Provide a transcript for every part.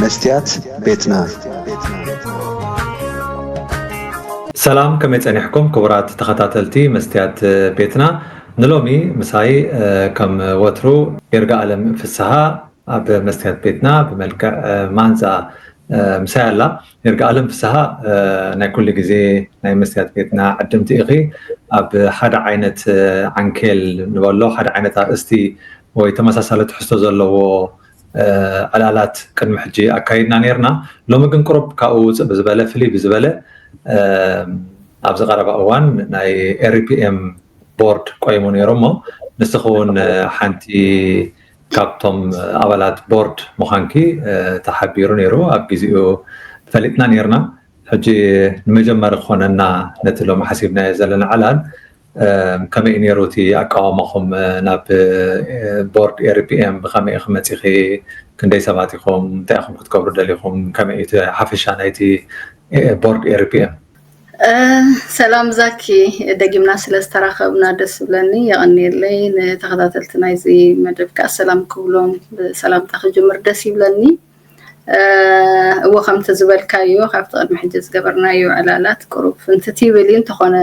መስትያት ቤትና። ሰላም፣ ከመይ ጸኒሕኩም ክቡራት ተኸታተልቲ መስትያት ቤትና? ንሎሚ ምሳይ ከም ወትሩ ይርጋ ኣለም ፍስሃ ኣብ መስትያት ቤትና ብመልክዕ ማንዛ ምሳይ ኣላ። ይርጋ ኣለም ፍስሃ ናይ ኩሉ ግዜ ናይ መስትያት ቤትና ዕድምቲ ኢኺ። ኣብ ሓደ ዓይነት ዓንኬል ንበሎ፣ ሓደ ዓይነት ኣርእስቲ ወይ ተመሳሳሊ ትሕዝቶ ዘለዎ ዕላላት ቅድሚ ሕጂ ኣካይድና ነርና። ሎሚ ግን ቁሩብ ካብኡ ውፅእ ብዝበለ፣ ፍልይ ብዝበለ ኣብዚ ቀረባ እዋን ናይ ኤሪፒኤም ቦርድ ቆይሙ ነይሩ እሞ ንስኺ እውን ሓንቲ ካብቶም ኣባላት ቦርድ ምዃንኪ ተሓቢሩ ነይሩ። ኣብ ግዜኡ ፈሊጥና ነርና። ሕጂ ንመጀመሪ ክኾነና ነቲ ሎሚ ሓሲብናዮ ዘለና ዕላል ከመይ እዩ ነይሩ እቲ ኣቃውማኹም ናብ ቦርድ ኤሪፒኤም? ብኸመይ ኢኹም መፂኺ? ክንደይ ሰባት ኢኹም? እንታይ ኢኹም ክትገብሩ ደሊኹም? ከመይ እዩ እቲ ሓፈሻ ናይቲ ቦርድ ኤሪፒኤም? ሰላም ዛኪ፣ ደጊምና ስለ ዝተራኸብና ደስ ይብለኒ። የቐንየለይ። ንተኸታተልቲ ናይዚ መደብ ከዓ ሰላም ክብሎም ብሰላምታ ክጅምር ደስ ይብለኒ። እወ፣ ከምቲ ዝበልካዮ ካብቲ ቅድሚ ሕጂ ዝገበርናዮ ዕላላት ቁሩብ ፍንትት ይብል እዩ። እንተኾነ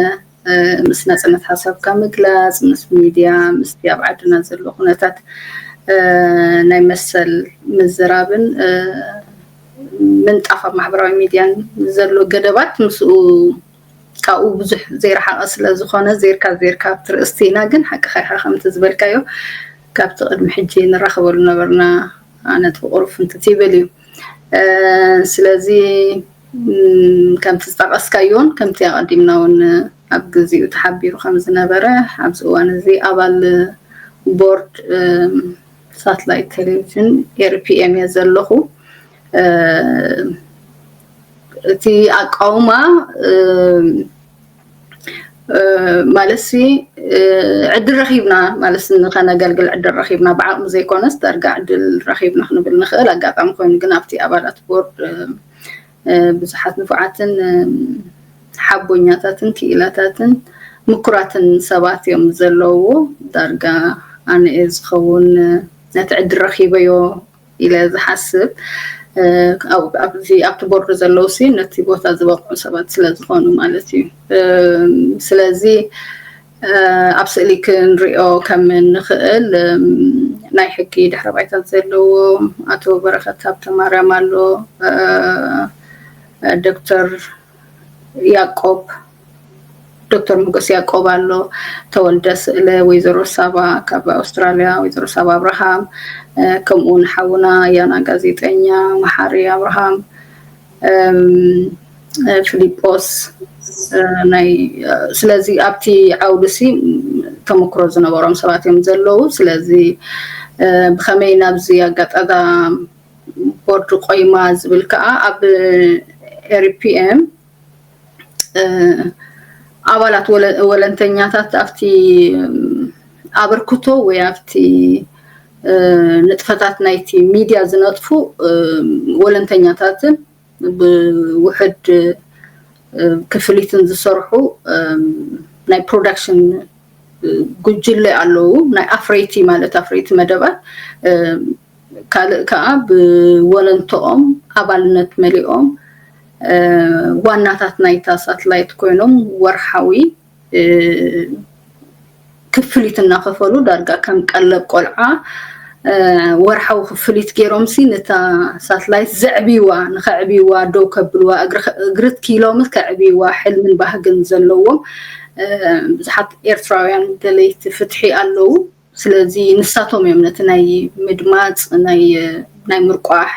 ምስ ናፅነት ሓሳብካ ምግላፅ፣ ምስ ሚድያ፣ ምስቲ ኣብ ዓድና ዘሎ ኩነታት ናይ መሰል ምዝራብን ምንጣፍ ኣብ ማሕበራዊ ሚድያን ዘሎ ገደባት ምስኡ ካብኡ ብዙሕ ዘይረሓቐ ስለ ዝኾነ ዜርካ ዜርካ ኣብቲ ርእስቲ ኢና። ግን ሓቅኻ ኢኻ ከምቲ ዝበልካዮ ካብቲ ቅድሚ ሕጂ ንራኸበሉ ነበርና ነጥቢ ቁሩብ ፍንትት ይብል እዩ። ስለዚ ከምቲ ዝጠቐስካዮን ከምቲ ኣቐዲምና እውን ኣብ ግዚኡ ተሓቢሩ ከም ዝነበረ ኣብዚ እዋን እዚ ኣባል ቦርድ ሳትላይት ቴሌቪዥን ኤሪፒኤም እየ ዘለኹ። እቲ ኣቃውማ ማለት ሲ ዕድል ረኺብና ማለት ንኸነገልግል ዕድል ረኺብና ብዓቕሚ ዘይኮነስ ዳርጋ ዕድል ረኺብና ክንብል ንኽእል። ኣጋጣሚ ኮይኑ ግን ኣብቲ ኣባላት ቦርድ ብዙሓት ንፉዓትን ሓቦኛታትን ክኢላታትን ምኩራትን ሰባት እዮም ዘለውዎ። ዳርጋ ኣነ እየ ዝኸውን ነቲ ዕድል ረኺበዮ ኢለ ዝሓስብ። ኣብዚ ኣብቲ ቦርድ ዘለውሲ ነቲ ቦታ ዝበቕዑ ሰባት ስለ ዝኾኑ ማለት እዩ። ስለዚ ኣብ ስእሊ ክንሪኦ ከም እንኽእል ናይ ሕጊ ድሕረ ባይታ ዘለዎ ኣቶ በረኸት ሃብተማርያም ኣሎ፣ ዶክተር ያቆብ ዶክተር ሞገስ ያቆብ ኣሎ፣ ተወልደ ስእለ፣ ወይዘሮ ሳባ ካብ ኣውስትራልያ፣ ወይዘሮ ሳባ ኣብርሃም፣ ከምኡ እውን ሓውና ያና ጋዜጠኛ መሓሪ ኣብርሃም፣ ፊሊጶስ ናይ ስለዚ ኣብቲ ዓውዲ ሲ ተመክሮ ዝነበሮም ሰባት እዮም ዘለዉ። ስለዚ ብኸመይ ናብዚ ኣጋጣሚ ቦርድ ቆይማ ዝብል ከዓ ኣብ ኤሪፒኤም ኣባላት ወለንተኛታት ኣብቲ ኣበርክቶ ወይ ኣብቲ ንጥፈታት ናይቲ ሚድያ ዝነጥፉ ወለንተኛታትን ብውሕድ ክፍሊትን ዝሰርሑ ናይ ፕሮዳክሽን ጉጅለ ኣለዉ። ናይ ኣፍረይቲ ማለት ኣፍረይቲ መደባት ካልእ ከዓ ብወለንተኦም ኣባልነት መሊኦም ዋናታት ናይታ ሳትላይት ኮይኖም ወርሓዊ ክፍሊት እናኸፈሉ ዳርጋ ከም ቀለብ ቆልዓ ወርሓዊ ክፍሊት ገይሮም ሲ ነታ ሳትላይት ዘዕብይዋ ንኸዕብይዋ ደው ከብልዋ እግሪ ትኪሎም ከዕብይዋ ሕልምን ባህግን ዘለዎም ብዙሓት ኤርትራውያን ደለይቲ ፍትሒ ኣለዉ። ስለዚ ንሳቶም እዮም ነቲ ናይ ምድማፅ ናይ ናይ ምርቋሕ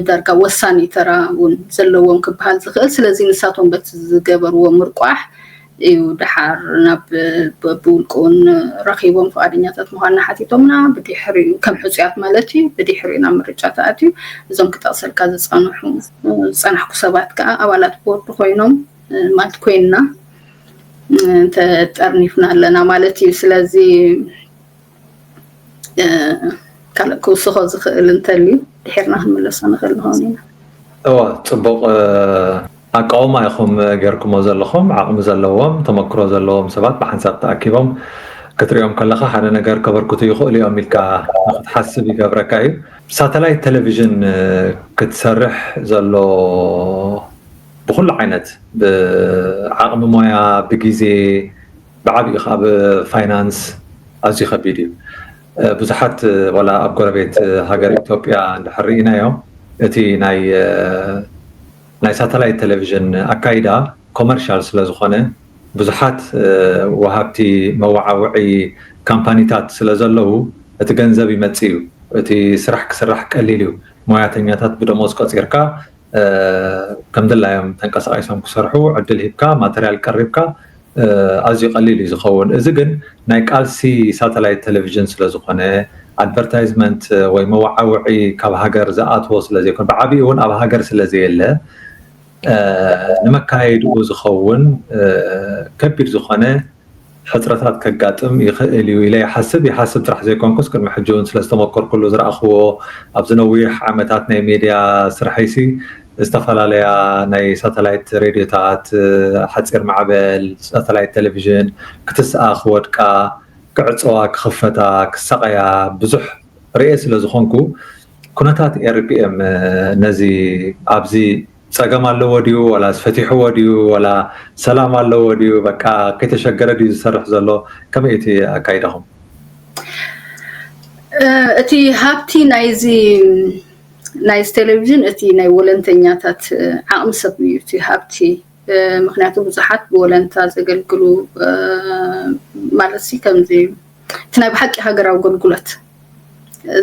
ዳርጋ ወሳኒ ተራ እውን ዘለዎም ክበሃል ዝኽእል። ስለዚ ንሳቶም በቲ ዝገበርዎ ምርቋሕ እዩ ደሓር ናብ ብውልቂ እውን ረኺቦም ፍቓደኛታት ምዃንና ሓቲቶምና ብድሕሪኡ ከም ሕፁያት ማለት እዩ ብድሕሪኡ ናብ ምርጫ ተኣትዩ። እዞም ክጠቕሰልካ ዝፀንሑ ዝፀናሕኩ ሰባት ከዓ ኣባላት ቦርድ ኮይኖም ማለት ኮይንና ተጠርኒፍና ኣለና ማለት እዩ። ስለዚ ካልእ ክውስኾ ዝኽእል እንተልዩ ድሒርና ክንምለሶ ንኽእል ንኸውን ኢና። እወ፣ ፅቡቕ ኣቃውማ ኢኹም ገይርኩሞ ዘለኹም። ዓቕሚ ዘለዎም ተመክሮ ዘለዎም ሰባት ብሓንሳብ ተኣኪቦም ክትሪኦም ከለኻ ሓደ ነገር ከበርክቱ ይኽእሉ እዮም ኢልካ ንክትሓስብ ይገብረካ እዩ። ሳተላይት ቴሌቪዥን ክትሰርሕ ዘሎ ብኩሉ ዓይነት ብዓቕሚ ሞያ፣ ብግዜ፣ ብዓብኡ ከዓ ብፋይናንስ ኣዝዩ ከቢድ እዩ። ብዙሓት ዋላ ኣብ ጎረቤት ሃገር ኢትዮጵያ እንድሕር ርኢናዮ እቲ ናይ ናይ ሳተላይት ቴሌቪዥን ኣካይዳ ኮመርሻል ስለዝኾነ ብዙሓት ወሃብቲ መወዓውዒ ካምፓኒታት ስለዘለዉ እቲ ገንዘብ ይመጽእ እዩ። እቲ ስራሕ ክስራሕ ቀሊል እዩ። ሞያተኛታት ብደሞዝ ቆጺርካ ከም ድላዮም ተንቀሳቒሶም ክሰርሑ ዕድል ሂብካ ማተርያል ቀሪብካ ኣዝዩ ቀሊል እዩ ዝኸውን። እዚ ግን ናይ ቃልሲ ሳተላይት ቴሌቪዥን ስለዝኾነ ኣድቨርታይዝመንት ወይ መወዓውዒ ካብ ሃገር ዝኣትዎ ስለዘይኮነ ብዓብኡ እውን ኣብ ሃገር ስለዘየለ ንመካየድኡ ዝኸውን ከቢድ ዝኾነ ሕፅረታት ከጋጥም ይኽእል እዩ ኢለ ይሓስብ። ይሓስብ ጥራሕ ዘይኮንኩስ ቅድሚ ሕጂ እውን ስለዝተመኮርኩሉ ዝረኣኽዎ ኣብዚ ነዊሕ ዓመታት ናይ ሜድያ ስርሐይሲ ዝተፈላለያ ናይ ሳተላይት ሬድዮታት፣ ሓፂር ማዕበል፣ ሳተላይት ቴሌቪዥን ክትስኣ ክወድቃ፣ ክዕፀዋ ክኽፈታ ክሳቐያ ብዙሕ ርኤ ስለዝኾንኩ ኩነታት ኤርፒኤም ነዚ ኣብዚ ፀገም ኣለዎ ድዩ ዋላ ፈቲሕዎ ድዩ ዋላ ሰላም ኣለዎ ድዩ በቃ ከይተሸገረ ድዩ ዝሰርሕ ዘሎ? ከመይ እቲ ኣካይዳኹም? እቲ ሃብቲ ናይዚ ናይዚ ቴሌቪዥን እቲ ናይ ወለንተኛታት ዓቕሚ ሰብ እዩ እቲ ሃብቲ። ምክንያቱ ብዙሓት ብወለንታ ዘገልግሉ ማለት ሲ ከምዚ እቲ ናይ ብሓቂ ሃገራዊ ኣገልግሎት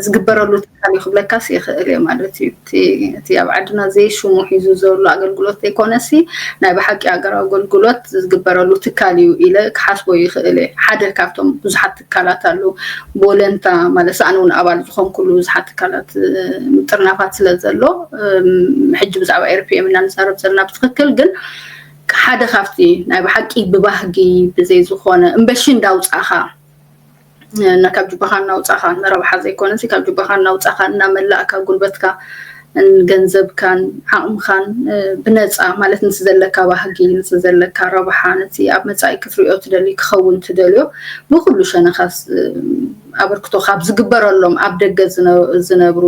ዝግበረሉ ትካል እዩ ክብለካስ ይኽእል እየ ማለት እዩ። እቲ ኣብ ዓድና ዘይሽሙ ሒዙ ዘሎ ኣገልግሎት ዘይኮነሲ ናይ ብሓቂ ሃገራዊ ኣገልግሎት ዝግበረሉ ትካል እዩ ኢለ ክሓስቦ ይኽእል እየ። ሓደ ካብቶም ብዙሓት ትካላት ኣለዉ ብወለንታ ማለት ኣነ እውን ኣባል ዝኾንኩሉ ብዙሓት ትካላት ምጥርናፋት ስለ ዘሎ ሕጂ ብዛዕባ ኤርፒኤም እና ንዛረብ ዘለና ብትኽክል ግን ሓደ ካብቲ ናይ ብሓቂ ብባህጊ ብዘይ ዝኾነ እምበሺ እንዳውፃኻ እና ካብ ጁባኻ እናውፃኻ ንረብሓ ዘይኮነሲ ካብ ጁባኻ እናውፃኻ እናመላእካ ጉልበትካ ገንዘብካን ዓቕምኻን ብነፃ ማለት ንስ ዘለካ ባህጊ ንስ ዘለካ ረብሓ ነቲ ኣብ መፃኢ ክትሪኦ ትደሊ ክኸውን ትደልዮ ብኩሉ ሸነኻስ ኣበርክቶ ካብ ዝግበረሎም ኣብ ደገ ዝነብሩ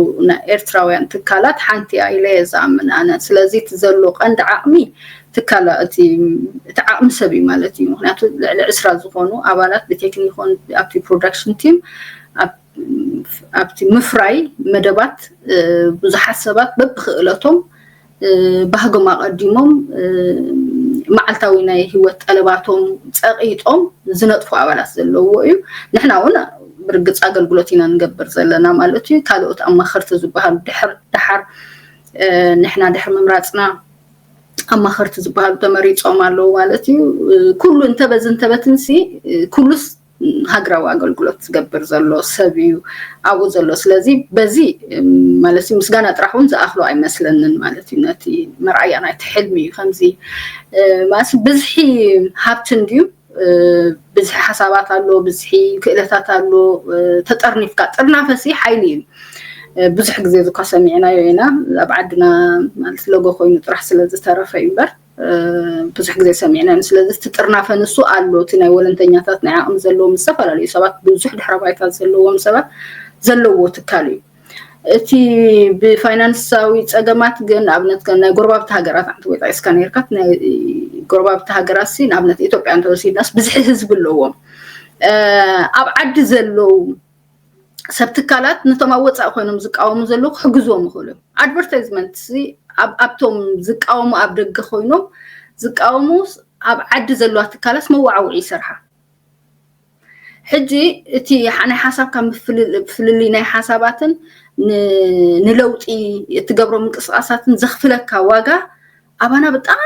ኤርትራውያን ትካላት ሓንቲ ኢለ እየ ዝኣምን ኣነ። ስለዚ እቲ ዘሎ ቀንዲ ዓቕሚ ትካላ እቲ ዓቕሚ ሰብ እዩ ማለት እዩ። ምክንያቱ ልዕሊ ዕስራ ዝኾኑ ኣባላት ብቴክኒክ ይኹን ኣብቲ ፕሮዳክሽን ቲም ኣብቲ ምፍራይ መደባት ብዙሓት ሰባት በብክእለቶም ባህጎም ኣቐዲሞም መዓልታዊ ናይ ህይወት ጠለባቶም ፀቒጦም ዝነጥፉ ኣባላት ዘለዎ እዩ። ንሕና እውን ብርግፅ ኣገልግሎት ኢና ንገብር ዘለና ማለት እዩ። ካልኦት ኣማኸርቲ ዝበሃሉ ድሓር ንሕና ድሕሪ ምምራፅና ኣማኸርቲ ዝበሃሉ ተመሪፆም ኣለዉ ማለት እዩ። ኩሉ እንተበዚ እንተበትንሲ ኩሉስ ሃገራዊ ኣገልግሎት ዝገብር ዘሎ ሰብ እዩ ኣብኡ ዘሎ። ስለዚ በዚ ማለት ምስጋና ጥራሕ እውን ዝኣኽሎ ኣይመስለንን ማለት እዩ። ነቲ መርኣያ ናይቲ ሕልሚ እዩ። ከምዚ ማለት ብዝሒ ሃብቲ እንድዩ ብዝሒ ሓሳባት ኣሎ፣ ብዝሒ ክእለታት ኣሎ። ተጠርኒፍካ ጥርናፈሲ ሓይሊ እዩ። ብዙሕ ግዜ ዝኳ ሰሚዕናዮ ኢና ኣብ ዓድና ማለት ሎጎ ኮይኑ ጥራሕ ስለዝተረፈ እዩ እምበር ብዙሕ ግዜ ሰሚዕና ኢና። ስለዚ እቲ ጥርናፈ ንሱ ኣሎ። እቲ ናይ ወለንተኛታት ናይ ዓቕሚ ዘለዎም ዝተፈላለዩ ሰባት ብዙሕ ድሕረ ባይታ ዘለዎም ሰባት ዘለዎ ትካል እዩ። እቲ ብፋይናንሳዊ ፀገማት ግን ንኣብነት ከም ናይ ጎረባብቲ ሃገራት ኣንቲ ወይ ጠቂስካ ነርካ ናይ ጎረባብቲ ሃገራት ሲ ንኣብነት ኢትዮጵያ እንተወሲድናስ ብዝሒ ህዝቢ ኣለዎም። ኣብ ዓዲ ዘለዉ ሰብ ትካላት ነቶም ኣብ ወፃኢ ኮይኖም ዝቃወሙ ዘለዉ ክሕግዝዎም ይኽእሉ እዮም። ኣድቨርታይዝመንት ኣብቶም ዝቃወሙ ኣብ ደገ ኮይኖም ዝቃወሙ ኣብ ዓዲ ዘለዋ ትካላስ መዋዓውዒ ይሰርሓ። ሕጂ እቲ ናይ ሓሳብካ ፍልልይ ናይ ሓሳባትን ንለውጢ እትገብሮ ምንቅስቃሳትን ዘኽፍለካ ዋጋ ኣባና ብጣዕሚ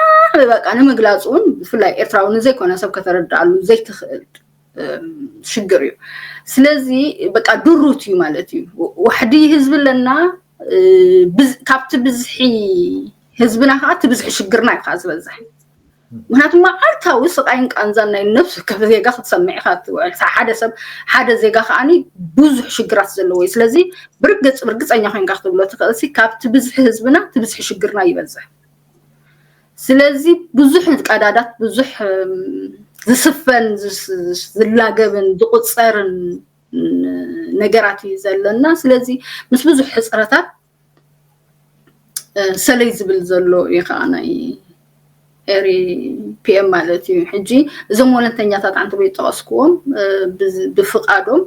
በቃ ንምግላፅ እውን ብፍላይ ኤርትራዊ ንዘይኮነ ሰብ ከተረድኣሉ ዘይትኽእል ሽግር እዩ። ስለዚ በቃ ድሩት እዩ ማለት እዩ። ዋሕዲ ህዝቢ ኣለና። ካብቲ ብዝሒ ህዝብና ከዓ እቲ ብዝሒ ሽግርና እዩ ከዓ ዝበዝሕ። ምክንያቱ መዓልታዊ ስቃይን ቃንዛን ናይ ነብሲ ወከፍ ዜጋ ክትሰምዕ ኢካ ትውዕል። ሓደ ሰብ ሓደ ዜጋ ከዓኒ ብዙሕ ሽግራት ዘለዎ እዩ። ስለዚ ብርግፅ ብርግፀኛ ኮይንካ ክትብሎ ትኽእል ሲ ካብቲ ብዝሒ ህዝብና እቲ ብዝሒ ሽግርና ይበዝሕ። ስለዚ ብዙሕ ቀዳዳት፣ ብዙሕ ዝስፈን ዝላገብን ዝቁፀርን ነገራት እዩ ዘለና። ስለዚ ምስ ብዙሕ ሕፅረታት ሰለይ ዝብል ዘሎ እዩ ከዓ ናይ ኤሪ ፒኤም ማለት እዩ። ሕጂ እዞም ወለንተኛታት ዓንተቦይ ዝጠቐስክዎም ብፍቓዶም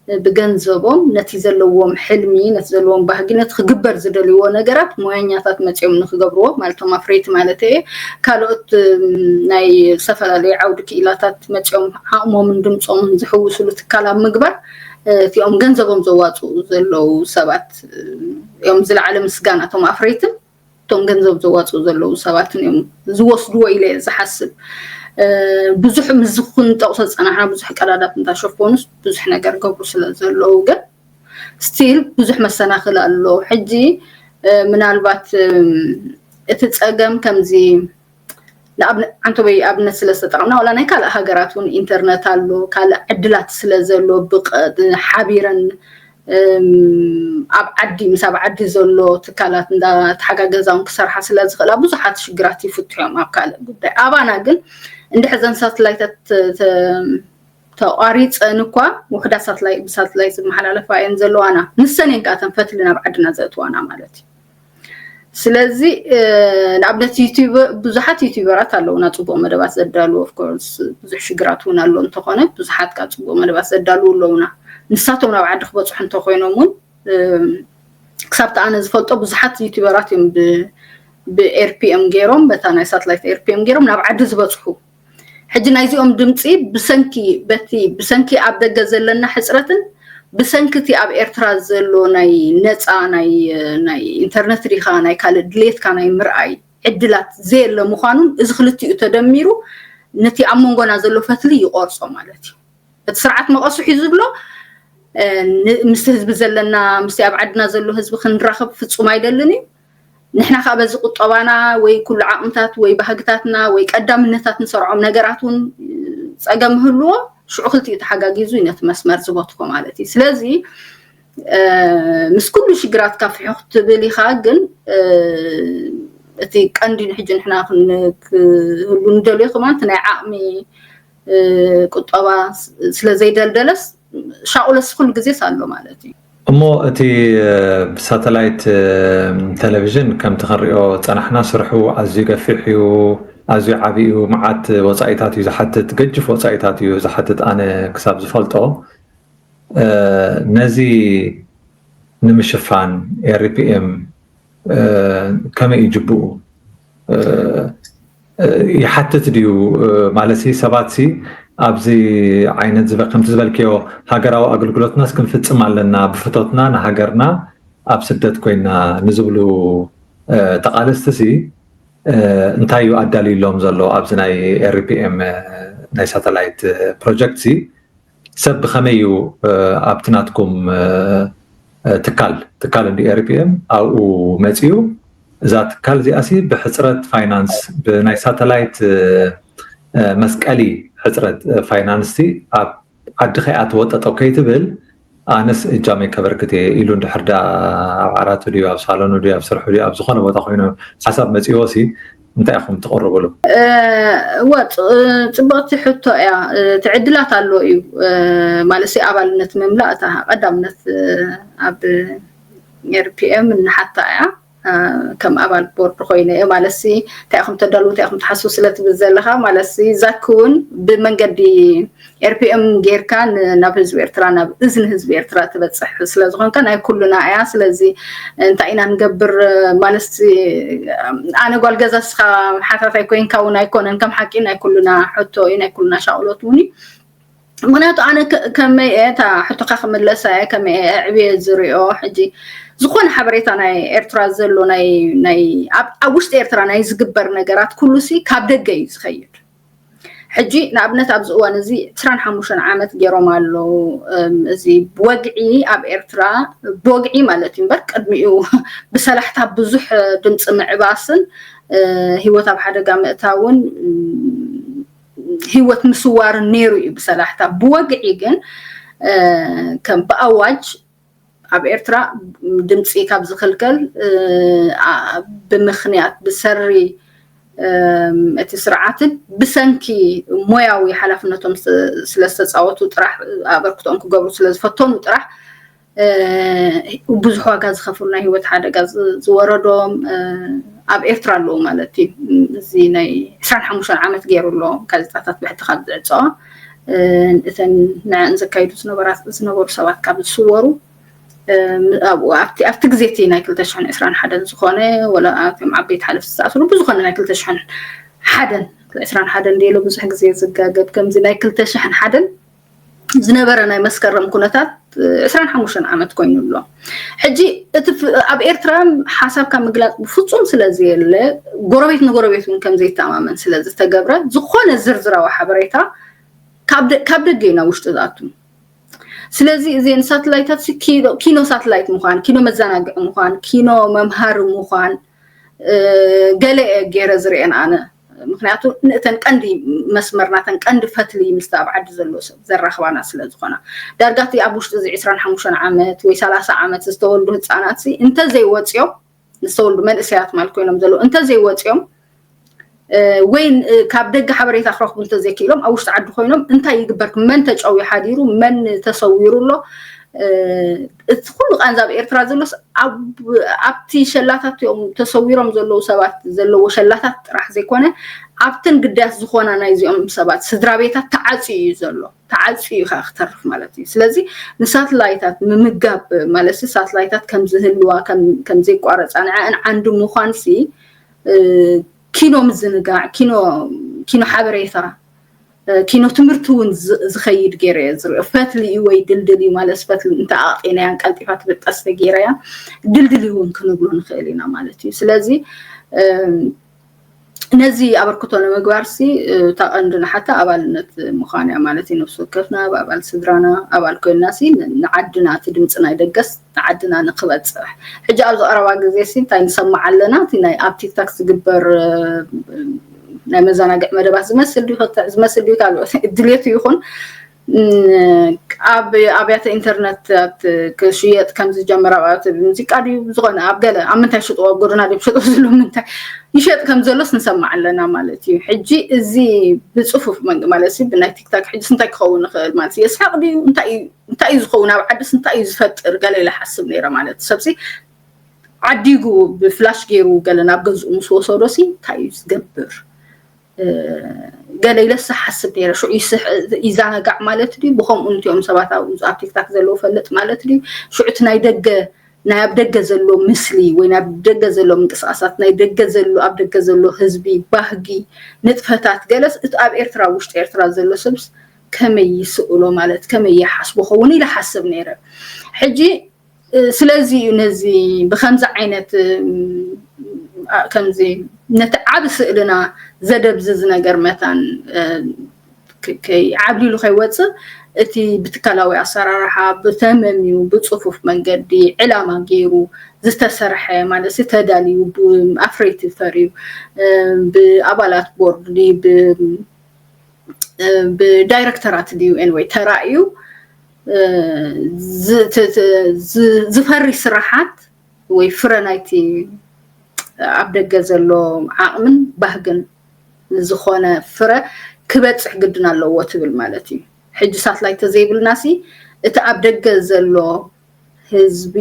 ብገንዘቦም ነቲ ዘለዎም ሕልሚ፣ ነቲ ዘለዎም ባህጊ፣ ነቲ ክግበር ዝደልይዎ ነገራት ሞያኛታት መፂኦም ንክገብርዎ፣ ማለት ቶም ኣፍረይቲ ማለት እየ፣ ካልኦት ናይ ዝተፈላለዩ ዓውዲ ክኢላታት መፂኦም ዓቕሞምን ድምፆምን ዝሕውስሉ ትካል ኣብ ምግባር እቲኦም ገንዘቦም ዘዋፅኡ ዘለዉ ሰባት እዮም ዝለዓለ ምስጋና፣ ቶም ኣፍረይትን እቶም ገንዘብ ዘዋፅኡ ዘለዉ ሰባትን እዮም ዝወስድዎ ኢለ እየ ዝሓስብ። ብዙሕ ምስዚ ክንጠቕሶ ዝፀናሕና ብዙሕ ቀዳዳት እንተሸፈኑስ ብዙሕ ነገር ገብሩ ስለ ዘለዉ ግን ስቲል ብዙሕ መሰናኽል ኣሎ። ሕጂ ምናልባት እቲ ፀገም ከምዚ ንኣብነ- ዓንተቦይ ኣብነት ስለ ዝተጠቐምና ዋላ ናይ ካልእ ሃገራት እውን ኢንተርነት ኣሎ፣ ካልእ ዕድላት ስለ ዘሎ ብቐ- ሓቢረን ኣብ ዓዲ ምስ ኣብ ዓዲ ዘሎ ትካላት እንዳተሓጋገዛ እውን ክሰርሓ ስለ ዝኽእላ ብዙሓት ሽግራት ይፍትሑ እዮም ኣብ ካልእ ጉዳይ። ኣባና ግን እንድሕር ዘን ሳትላይታት ተቋሪፀን እኳ ውሕዳት ሳትላይት ብሳትላይት ዝመሓላለፋ እየን ዘለዋና። ንሰን እየን ከዓ እተን ፈትሊ ናብ ዓድና ዘእትዋና ማለት እዩ። ስለዚ ንኣብነት ብዙሓት ዩቲበራት ኣለውና ፅቡቅ መደባት ዘዳልው ኦፍኮርስ ብዙሕ ሽግራት እውን ኣሎ እንተኾነ ብዙሓት ካብ ፅቡቅ መደባት ዘዳልው ኣለውና። ንሳቶም ናብ ዓዲ ክበፅሑ እንተኮይኖም እውን ክሳብቲ ኣነ ዝፈልጦ ብዙሓት ዩቲበራት እዮም ብኤርፒኤም ገይሮም በታ ናይ ሳትላይት ኤርፒኤም ገይሮም ናብ ዓዲ ዝበፅሑ። ሕጂ ናይዚኦም ድምፂ ብሰንኪ በቲ ብሰንኪ ኣብ ደገ ዘለና ሕፅረትን ብሰንኪ እቲ ኣብ ኤርትራ ዘሎ ናይ ነፃ ናይ ናይ ኢንተርነት ሪኻ ናይ ካልእ ድሌትካ ናይ ምርኣይ ዕድላት ዘየለ ምዃኑን እዚ ክልቲኡ ተደሚሩ ነቲ ኣብ መንጎና ዘሎ ፈትሊ ይቆርጾ ማለት እዩ። እቲ ስርዓት መቐሱ ሒዙ ዝብሎ ምስቲ ህዝቢ ዘለና ምስቲ ኣብ ዓድና ዘሎ ህዝቢ ክንራኸብ ፍጹም ኣይደልን እዩ። ንሕና ከዓ በዚ ቁጠባና ወይ ኩሉ ዓቕምታት ወይ ባህግታትና ወይ ቀዳምነታት ንሰርዖም ነገራት እውን ፀገም ህልዎ ሽዑ ክልቲኡ ተሓጋጊዙ እዩ ነቲ መስመር ዝበትኮ ማለት እዩ። ስለዚ ምስ ኩሉ ሽግራትካ ፍሕኽ ትብል ኢኻ፣ ግን እቲ ቀንዲ ንሕጂ ንሕና ክህሉ ንደልዮ ከማን ናይ ዓቕሚ ቁጠባ ስለ ዘይደልደለስ ሻቑለስ ኩሉ ግዜስ ኣሎ ማለት እዩ። እሞ እቲ ብሳተላይት ቴሌቪዥን ከምቲ ክንሪኦ ዝፀናሕና ስርሑ ኣዝዩ ገፊሕ እዩ፣ ኣዝዩ ዓብዪ እዩ፣ መዓት ወፃኢታት እዩ ዝሓትት፣ ገጅፍ ወፃኢታት እዩ ዝሓትት ኣነ ክሳብ ዝፈልጦ። ነዚ ንምሽፋን ኤሪፒኤም ከመይ እዩ ጅብኡ? ይሓትት ድዩ? ማለት ሲ ሰባት ሲ ኣብዚ ዓይነት ዝበ ከምቲ ዝበልክዮ ሃገራዊ ኣገልግሎትናስ ክንፍጽም ኣለና ብፍቶትና ንሃገርና ኣብ ስደት ኮይና ንዝብሉ ተቓለስቲ ሲ እንታይ እዩ ኣዳልዩሎም ዘሎ ኣብዚ ናይ ኤሪፒኤም ናይ ሳተላይት ፕሮጀክት ሲ ሰብ ብኸመይ እዩ ኣብቲ ናትኩም ትካል ትካል እንዲ ኤሪፒኤም ኣብኡ መፂኡ እዛ ትካል እዚኣ ሲ ብሕፅረት ፋይናንስ ብናይ ሳተላይት መስቀሊ ሕፅረት ፋይናንስ ሲ ኣብ ዓዲ ከይኣተወ ጠጠው ከይትብል ኣነስ እጃመይ ከበርክት እየ ኢሉ እንድሕር ዳ ኣብ ዓራቱ ድዩ ኣብ ሳሎኑ ድዩ ኣብ ስርሑ ድዩ ኣብ ዝኾነ ቦታ ኮይኑ ሓሳብ መፂዎ ሲ እንታይ ኢኹም ትቕርብሉ? እወ ፅብቕቲ ሕቶ እያ። እቲ ዕድላት ኣሎ እዩ ማለት ሲ ኣባልነት ምምላእ እታ ቀዳምነት ኣብ ኤርፒኤም እንሓታ እያ። ከም ኣባል ቦርድ ኮይነ እየ ማለት ሲ እንታይ ኢኹም ተዳልዉ እንታይ ኢኹም ትሓስቡ ስለ ትብል ዘለኻ ማለት ሲ ዛኪ እውን ብመንገዲ ኤርፒኤም ጌርካ ናብ ህዝቢ ኤርትራ ናብ እዝኒ ህዝቢ ኤርትራ ትበፅሕ ስለዝኾንካ ናይ ኩሉና እያ። ስለዚ እንታይ ኢና ንገብር ማለት ኣነ ጓል ገዛ ስኻ ሓታታይ ኮይንካ እውን ኣይኮነን ከም ሓቂ ናይ ኩሉና ሕቶ እዩ ናይ ኩሉና ሻቕሎት እውን እዩ። ምክንያቱ ኣነ ከመይ እየ እታ ሕቶካ ክምለሳ እየ ከመይ እየ ዕብየ ዝሪኦ ሕጂ ዝኾነ ሓበሬታ ናይ ኤርትራ ዘሎ ናይ ናይ ኣብ ውሽጢ ኤርትራ ናይ ዝግበር ነገራት ኩሉ ሲ ካብ ደገ እዩ ዝኸይድ። ሕጂ ንኣብነት ኣብዚ እዋን እዚ ዕስራን ሓሙሽተን ዓመት ገይሮም ኣለዉ። እዚ ብወግዒ ኣብ ኤርትራ ብወግዒ ማለት እዩ እምበር ቅድሚኡ ብሰላሕታ ብዙሕ ድምፂ ምዕባስን ህይወት ኣብ ሓደጋ ምእታውን ህይወት ምስዋርን ነይሩ እዩ ብሰላሕታ። ብወግዒ ግን ከም ብኣዋጅ ኣብ ኤርትራ ድምፂ ካብ ዝኽልከል ብምኽንያት ብሰሪ እቲ ስርዓትን ብሰንኪ ሞያዊ ሓላፍነቶም ስለዝተፃወቱ ጥራሕ፣ ኣበርክቶኦም ክገብሩ ስለዝፈተኑ ጥራሕ ብዙሕ ዋጋ ዝኸፍሉ፣ ናይ ህይወት ሓደጋ ዝወረዶም ኣብ ኤርትራ ኣለዉ ማለት እዩ። እዚ ናይ ዕስራን ሓሙሽተን ዓመት ገይሩ ኣሎ፣ ጋዜጣታት ብሕቲ ካብ ዝዕፀዋ እተን ንዕን ዘካይዱ ዝነበሩ ሰባት ካብ ዝስወሩ ኣብቲ ግዜ እቲ ናይ ክልተ ሽሕን ዕስራን ሓደን ዝኾነ፣ ወላ እቶም ዓበይቲ ሓለፍቲ ዝተኣስሩ ብዝኾነ ናይ ክልተ ሽሕን ሓደን፣ ዕስራን ሓደን ደሎ ብዙሕ ግዜ ዝጋገብ፣ ከምዚ ናይ ክልተ ሽሕን ሓደን ዝነበረ ናይ መስከረም ኩነታት ዕስራን ሓሙሽተን ዓመት ኮይኑ ኣሎ። ሕጂ እቲ ኣብ ኤርትራ ሓሳብካ ምግላፅ ብፍፁም ስለዘየለ፣ ጎረቤት ንጎረቤት እውን ከምዘይተኣማመን ስለዝተገብረ፣ ዝኾነ ዝርዝራዊ ሓበሬታ ካብ ደገ እዩ ናብ ውሽጢ ዝኣቱ። ስለዚ እዘን ሳትላይታት ኪኖ ሳትላይት ምዃን፣ ኪኖ መዘናግዒ ምዃን፣ ኪኖ መምሃሪ ምዃን ገለ ገይረ ዝርእየን ኣነ። ምክንያቱ ንእተን ቀንዲ መስመር ናተን ቀንዲ ፈትሊ ምስቲ ኣብ ዓዲ ዘሎ ሰብ ዘራኽባና ስለ ዝኾና፣ ዳርጋ እቲ ኣብ ውሽጢ እዚ ዕስራን ሓሙሽተን ዓመት ወይ ሰላሳ ዓመት ዝተወልዱ ህፃናት እንተዘይወፅዮም፣ ዝተወልዱ መንእሰያት ማለት ኮይኖም ዘለዉ እንተዘይወፅዮም ወይ ካብ ደገ ሓበሬታ ክረኽቡ እንተዘይክኢሎም ኣብ ውሽጢ ዓዲ ኮይኖም እንታይ ይግበር፣ መን ተጨውዩ ሓዲሩ፣ መን ተሰዊሩ ኣሎ፣ እቲ ኩሉ ቃንዛ ኣብ ኤርትራ ዘሎስ ኣብቲ ሸላታት እዮም ተሰዊሮም ዘለዉ ሰባት ዘለዎ ሸላታት ጥራሕ ዘይኮነ ኣብተን ግዳያት ዝኾና ናይዚኦም ሰባት ስድራ ቤታት ተዓፅዩ እዩ ዘሎ። ተዓፅዩ እዩ ከዓ ክተርፍ ማለት እዩ። ስለዚ ንሳትላይታት ምምጋብ ማለት ሳትላይታት ከምዝህልዋ ከምዘይቋረፃ ንዕአን ዓንዲ ምዃንሲ ኪኖ ምዝንጋዕ፣ ኪኖ ሓበሬታ፣ ኪኖ ትምህርቲ እውን ዝኸይድ ገይረ እየ ዝሪኦ። ፈትሊ እዩ ወይ ድልድል እዩ ማለት ፈትሊ እንተኣቂናያን ቀልጢፋ ትብጠስ ተገይረያ ድልድል እውን ክንብሎ ንኽእል ኢና ማለት እዩ። ስለዚ ነዚ ኣበርክቶ ንምግባር ሲ እታ ቀንዲ ንሓታ ኣባልነት ምዃን እያ ማለት እዩ። ነፍሲ ወከፍና ብኣባል ስድራና ኣባል ኮይንና ሲ ንዓድና እቲ ድምፂ ናይ ደገስ ንዓድና ንክበፅሕ። ሕጂ ኣብዚ ቀረባ ግዜ ሲ እንታይ ንሰማዕ ኣለና? እቲ ናይ ኣብ ቲክታክ ዝግበር ናይ መዘናግዒ መደባት ዝመስል ድዩ፣ ዝመስል ድዩ ካልኦት ድሌቱ ይኹን ኣብ ኣብያተ ኢንተርነት ክሽየጥ ከም ዝጀመረ ኣብያተ ሙዚቃ ድዩ ዝኾነ ኣብ ገለ ኣብ ምንታይ ሽጥዎ ኣብ ጎደና ድዩ ሽጥዎ ዘሎ ምንታይ ይሸጥ ከም ዘሎስ ንሰማዕ ኣለና ማለት እዩ። ሕጂ እዚ ብፅፉፍ መንገ ማለት ሲ ብናይ ቲክታክ ሕጂ እንታይ ክኸውን ይኽእል ማለት የስሕቕ ድዩ እንታይ እንታይ እዩ ዝኸውን ኣብ ዓድስ እንታይ እዩ ዝፈጥር ገለ ኢለ ሓስብ ነይረ ማለት ሰብሲ ዓዲጉ ብፍላሽ ገይሩ ገለ ናብ ገዝኡ ምስ ወሰዶ ሲ እንታይ እዩ ዝገብር ገለ ኢለስ ሓስብ ነይረ። ሽዑ ይዛናጋዕ ማለት ድዩ? ብኸምኡ ንቲኦም ሰባት ኣብ ቲክታክ ዘለዉ ፈልጥ ማለት ድዩ? ሽዑ እቲ ናይ ደገ ናይ ኣብ ደገ ዘሎ ምስሊ ወይ ናይ ደገ ዘሎ ምንቅስቃሳት ናይ ደገ ዘሎ ኣብ ደገ ዘሎ ህዝቢ ባህጊ ንጥፈታት ገለስ እቲ ኣብ ኤርትራ ውሽጢ ኤርትራ ዘሎ ሰብስ ከመይ ይስእሎ ማለት ከመይ ይሓስቦ ኸውን ኢለ ሓስብ ነይረ። ሕጂ ስለዚ እዩ ነዚ ብከምዚ ዓይነት ከምዚ ነቲ ዓብ ስእልና ዘደብዝዝ ነገር መታን ከይዓብሊሉ ከይወፅእ እቲ ብትካላዊ ኣሰራርሓ ብተመምዩ ብፅፉፍ መንገዲ ዕላማ ገይሩ ዝተሰርሐ ማለት ተዳልዩ ብኣፍረይቲ ፈርዩ ብኣባላት ቦርድ ብዳይረክተራት ድዩ ወይ ተራእዩ ዝፈሪ ስራሓት ወይ ፍረ ናይቲ ኣብ ደገ ዘሎ ዓቕምን ባህግን ዝኾነ ፍረ ክበፅሕ ግድን ኣለዎ ትብል ማለት እዩ። ሕጂ ሳትላይት ተዘይብልና ሲ እቲ ኣብ ደገ ዘሎ ህዝቢ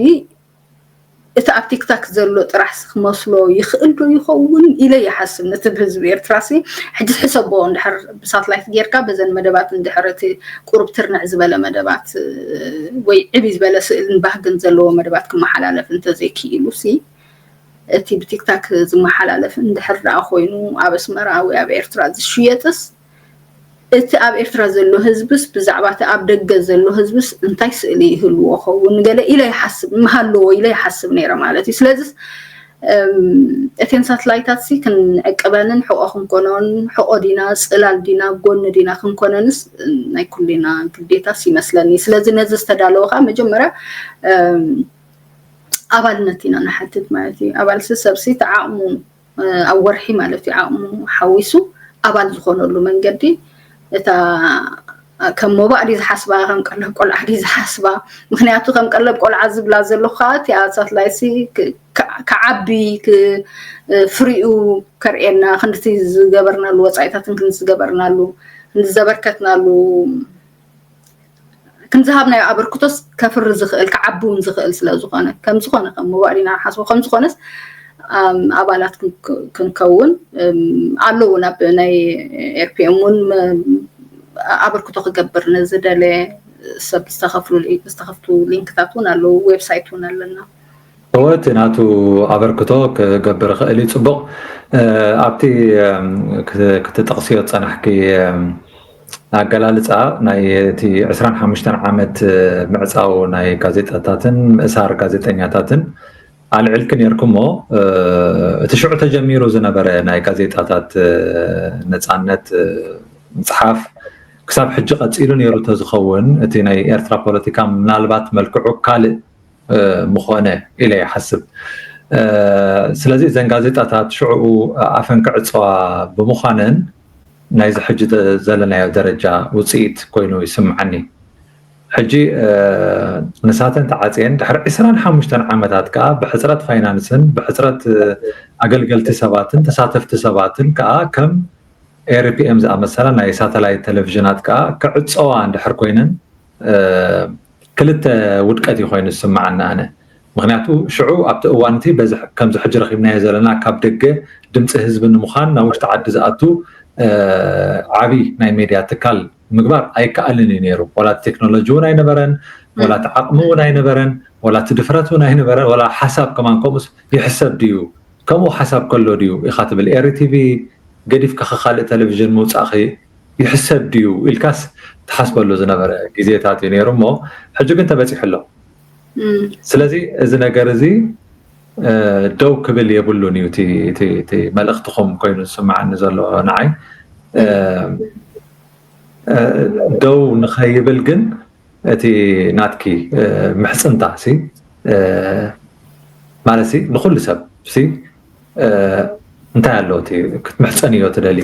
እቲ ኣብ ቲክታክ ዘሎ ጥራሕ ክመስሎ ይኽእል ዶ ይኸውን ኢለ ይሓስብ። ነቲ ብህዝቢ ኤርትራ ሲ ሕጂ ሕሰቦ እንድሕር ብሳትላይት ጌርካ በዘን መደባት እንድሕር እቲ ቁሩብ ትርንዕ ዝበለ መደባት ወይ ዕብይ ዝበለ ስእልን ባህግን ዘለዎ መደባት ክመሓላለፍ እንተዘይክኢሉ ሲ እቲ ብቲክታክ ዝመሓላለፍ እንድሕር ደኣ ኮይኑ ኣብ ኣስመራ ወይ ኣብ ኤርትራ ዝሽየጥስ እቲ ኣብ ኤርትራ ዘሎ ህዝብስ ብዛዕባ እቲ ኣብ ደገ ዘሎ ህዝብስ እንታይ ስእሊ ይህልዎ ኸውን ገለ ኢለ ይሓስብ ምሃለዎ ኢለ ይሓስብ ነይረ ማለት እዩ። ስለዚስ እተን ሳትላይታት ሲ ክንዕቅበንን ሕቆ ክንኮኖን ሕቆ ዲና ፅላል ዲና ጎኒ ዲና ክንኮነንስ ናይ ኩሌና ግዴታስ ይመስለኒ። ስለዚ ነዚ ዝተዳለወ ከዓ መጀመርያ ኣባልነት ኢና ንሓትት ማለት እዩ። ኣባል ሲ ሰብሲ ተዓቕሙ ኣብ ወርሒ ማለት እዩ ዓቕሙ ሓዊሱ ኣባል ዝኾነሉ መንገዲ እታ ከም ሞባእ ድዩ ዝሓስባ ከም ቀለብ ቆልዓ ድዩ ዝሓስባ? ምክንያቱ ከም ቀለብ ቆልዓ ዝብላ ዘለኹ ከዓ እቲኣ ሳትላይት ሲ ክዓቢ፣ ፍሪኡ ከርእየና፣ ክንድቲ ዝገበርናሉ ወፃኢታትን ክንዲ ዝገበርናሉ፣ ክንዲ ዘበርከትናሉ፣ ክንዝሃብናዮ ኣበርክቶስ ከፍሪ ዝኽእል፣ ክዓቢ እውን ዝኽእል ስለ ዝኾነ፣ ከም ዝኾነ ከም መዋእሊና ንሓስቦ ከም ዝኾነስ ኣባላት ክንከውን ኣለዉ። ናብ ናይ ኤርፒኤም እውን ኣበርክቶ ክገብር ንዝደለ ሰብ ዝተኸፍቱ ሊንክታት እውን ኣለዉ፣ ዌብሳይት እውን ኣለና። እወ እቲ ናቱ ኣበርክቶ ክገብር ይኽእል እዩ። ፅቡቕ ኣብቲ ክትጠቕስዮ ዝፀናሕኪ ኣገላልፃ ናይ እቲ ዕስራን ሓሙሽተን ዓመት ምዕፃው ናይ ጋዜጣታትን ምእሳር ጋዜጠኛታትን ኣልዕልኪ ነይርኩሞ። እቲ ሽዑ ተጀሚሩ ዝነበረ ናይ ጋዜጣታት ነፃነት ምፅሓፍ ክሳብ ሕጂ ቀፂሉ ነይሩ ተዝኸውን እቲ ናይ ኤርትራ ፖለቲካ ምናልባት መልክዑ ካልእ ምኾነ ኢለ ይሓስብ። ስለዚ እዘን ጋዜጣታት ሽዑኡ ኣፈን ክዕፀዋ ብምዃነን ናይዚ ሕጂ ዘለናዮ ደረጃ ውፅኢት ኮይኑ ይስምዓኒ። ሕጂ ንሳተን ተዓፅየን ድሕሪ ዕስራን ሓሙሽተን ዓመታት ከዓ ብሕፅረት ፋይናንስን ብሕፅረት ኣገልገልቲ ሰባትን ተሳተፍቲ ሰባትን ከዓ ከም ኤርፒኤም ዝኣመሰላ ናይ ሳተላይት ቴሌቪዥናት ከዓ ክዕፀዋ እንድሕር ኮይነን ክልተ ውድቀት እዩ ኮይኑ ዝስምዓኒ ኣነ። ምክንያቱ ሽዑ ኣብቲ እዋን እቲ ከምዚ ሕጂ ረኪብናዮ ዘለና ካብ ደገ ድምፂ ህዝቢ ንምዃን ናብ ውሽጢ ዓዲ ዝኣቱ ዓብይ ናይ ሜድያ ትካል ምግባር ኣይከኣልን እዩ ነይሩ። ዋላ እቲ ቴክኖሎጂ እውን ኣይነበረን፣ ዋላ እቲ ዓቕሚ እውን ኣይነበረን፣ ዋላ እቲ ድፍረት እውን ኣይነበረን፣ ዋላ ሓሳብ ከማን ከምኡስ ይሕሰብ ድዩ? ከምኡ ሓሳብ ከሎ ድዩ ኢኻ ትብል? ኤሪ ቲቪ ገዲፍካ ካልእ ቴሌቪዥን ምውፃእኺ ይሕሰብ ድዩ ኢልካስ ትሓስበሉ ዝነበረ ግዜታት እዩ ነይሩ እሞ ሕጂ ግን ተበፂሑ ኣሎ። ስለዚ እዚ ነገር እዚ ደው ክብል የብሉን እዩ እቲ መልእኽትኹም ኮይኑ ዝስምዓኒ ዘሎ ንዓይ። ደው ንኸይብል ግን እቲ ናትኪ ምሕፅንታ ሲ ማለት ሲ ንኩሉ ሰብ ሲ እንታይ ኣሎ እቲ ክትምሕፀንዮ ትደሊ?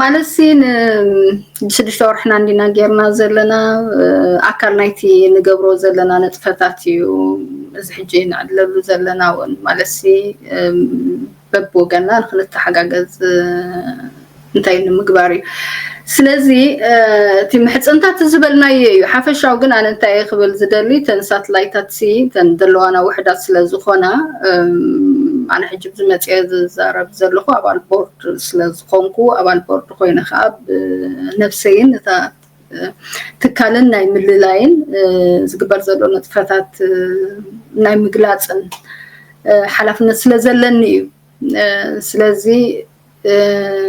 ማለት ሲ ንስድሽተ ወርሕና እንዲና ጌርና ዘለና ኣካል ናይቲ ንገብሮ ዘለና ንጥፈታት እዩ። እዚ ሕጂ ንዕለሉ ዘለና እውን ማለት ሲ በብወገንና ንክንተሓጋገዝ እንታይ ንምግባር እዩ። ስለዚ እቲ ምሕፅንታት ዝበልናዮ እዩ። ሓፈሻዊ ግን ኣነ እንታይ እየ ክብል ዝደሊ፣ ተን ሳትላይታት ሲ ተን ዘለዋና ውሕዳት ስለ ዝኾና ኣነ ሕጂ ብዝመፅአ ዝዛረብ ዘለኹ ኣባል ቦርድ ስለ ዝኾንኩ ኣባል ቦርድ ኮይነ ከዓ ብነብሰይን እታ ትካልን ናይ ምልላይን ዝግበር ዘሎ ንጥፈታት ናይ ምግላፅን ሓላፍነት ስለ ዘለኒ እዩ። ስለዚ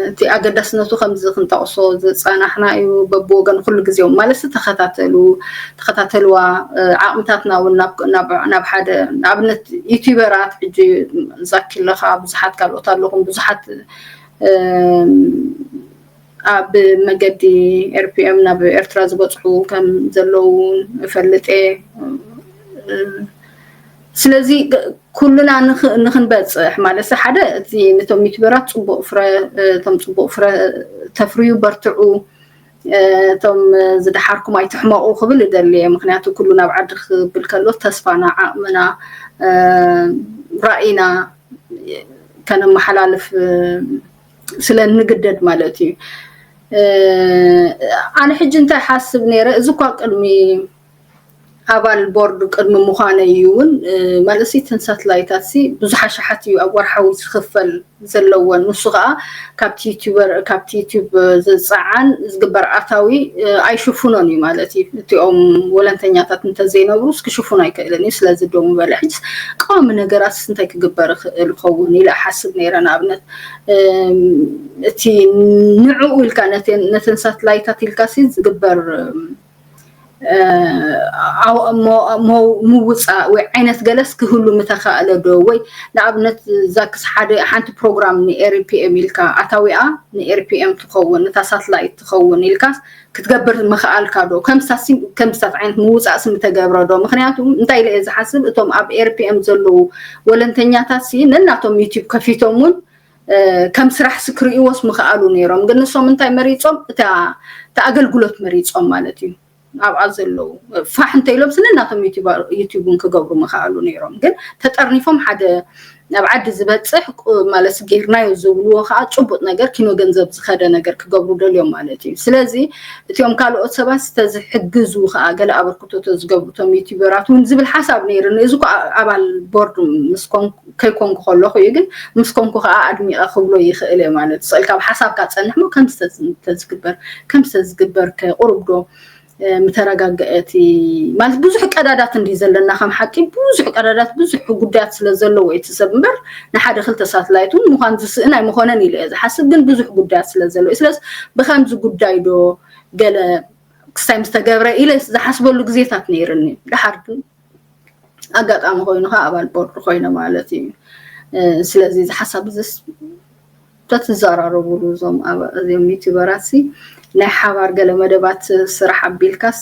እቲ ኣገዳስነቱ ከምዚ ክንጠቕሶ ዝፀናሕና እዩ። በብወገን ኩሉ ግዜ ማለት ተኸታተሉ ተኸታተልዋ ዓቕምታትና እውን ናብ ሓደ ንኣብነት ዩቲበራት ሕጂ ዛኪ ኣለኻ ብዙሓት ካልኦት ኣለኹም ብዙሓት ኣብ መገዲ ኤርፒኤም ናብ ኤርትራ ዝበፅሑ ከም ዘለዉ እፈልጥ እየ። ስለዚ ኩልና ንክንበፅሕ ማለት ሓደ እቲ ነቶም ዩቱበራት ፅቡቅ ፍረ እቶም ፅቡቅ ፍረ ተፍርዩ በርትዑ እቶም ዝደሓርኩም ኣይትሕመቁ ክብል እደሊ እየ። ምክንያቱ ኩሉ ናብ ዓዲ ክብል ከሎ ተስፋና ዓቅምና ራእይና ከነመሓላልፍ ስለ እንግደድ ማለት እዩ። ኣነ ሕጂ እንታይ ሓስብ ነይረ፣ እዚ እኳ ቅድሚ ኣባል ቦርድ ቅድሚ ምዃነ እዩ እውን ማለት ሲ ተን ሳትላይታት ሲ ብዙሕ ኣሽሓት እዩ ኣብ ወርሓዊ ዝኽፈል ዘለወን። ንሱ ከዓ ካብቲ ዩቲበር ካብቲ ዩቲዩብ ዝፀዓን ዝግበር ኣታዊ ኣይሽፍኖን እዩ ማለት እዩ። እቲኦም ወለንተኛታት እንተዘይነብሩስ ክሽፍኖ ኣይክእልን እዩ። ስለዚ ደው ምበለ። ሕጅስ ቀዋሚ ነገራትስ እንታይ ክግበር ይኽእል ይኸውን ኢለ እሓስብ ነይረ። ንኣብነት እቲ ንዕኡ ኢልካ ነተን ሳትላይታት ኢልካ ሲ ዝግበር ምውፃእ ወይ ዓይነት ገለስ ክህሉ ምተኻእለ ዶ? ወይ ንኣብነት ዛክስ ሓደ ሓንቲ ፕሮግራም ንኤሪፒኤም ኢልካ ኣታዊኣ ንኤሪፒኤም ትኸውን እታ ሳትላይት ትኸውን ኢልካ ክትገብር ምኽኣልካ ዶ? ከምስታት ዓይነት ምውፃእ ሲ ምተገብረ ዶ? ምክንያቱ እንታይ ኢለ እየ ዝሓስብ እቶም ኣብ ኤሪፒኤም ዘለዉ ወለንተኛታት ሲ ነናቶም ዩቲዩብ ከፊቶም እውን ከም ስራሕ ሲ ክርእይዎስ ምኽኣሉ ነይሮም። ግን ንሶም እንታይ መሪፆም? እታ ኣገልግሎት መሪፆም ማለት እዩ። ኣብኣ ዘለዉ ፋሕ እንተኢሎም ስንናቶም ዩቲዩብ እውን ክገብሩ ምኽኣሉ ነይሮም። ግን ተጠርኒፎም ሓደ ናብ ዓዲ ዝበፅሕ ማለት ጌርናዮ ዝብልዎ ከዓ ጭቡጥ ነገር ኪኖ ገንዘብ ዝኸደ ነገር ክገብሩ ደልዮም ማለት እዩ። ስለዚ እቲኦም ካልኦት ሰባት ዝተዝሕግዙ ከዓ ገለ ኣበርክቶ ተዝገብሩ እቶም ዩቲዩበራት እውን ዝብል ሓሳብ ነይርኒ። እዚ እኮ ኣባል ቦርድ ምስ ኮንኩ ከይኮንኩ ከለኹ እዩ። ግን ምስ ኮንኩ ከዓ ኣድሚቐ ክብሎ ይኽእል እየ ማለት እዩ። ስእልካ ብሓሳብካ ትፀንሕ ሞ ከም ዝተዝግበር ከም ዝተዝግበር ከቁርብ ዶ ምተረጋገአቲ ማለት ብዙሕ ቀዳዳት እንዲ ዘለና ከም ሓቂ ብዙሕ ቀዳዳት ብዙሕ ጉዳያት ስለ ዘለዎ እቲ ሰብ እምበር ንሓደ ክልተ ሳትላይት እውን ምዃን ዝስእን ኣይምኾነን ኢለ እየ ዝሓስብ። ግን ብዙሕ ጉዳያት ስለ ዘለዎ እዩ። ስለዚ ብከምዚ ጉዳይ ዶ ገለ ክስታይ ምስ ተገብረ ኢለ ዝሓስበሉ ግዜታት ነይርኒ። ደሓር ግን ኣጋጣሚ ኮይኑ ከዓ ኣባል ቦርድ ኮይነ ማለት እዩ። ስለዚ እዚ ሓሳብ እዚስ ተትዘራረቡሉ እዞም እዚኦም ዩቲዩበራት ሲ ናይ ሓባር ገለ መደባት ስራሕ ኣቢልካስ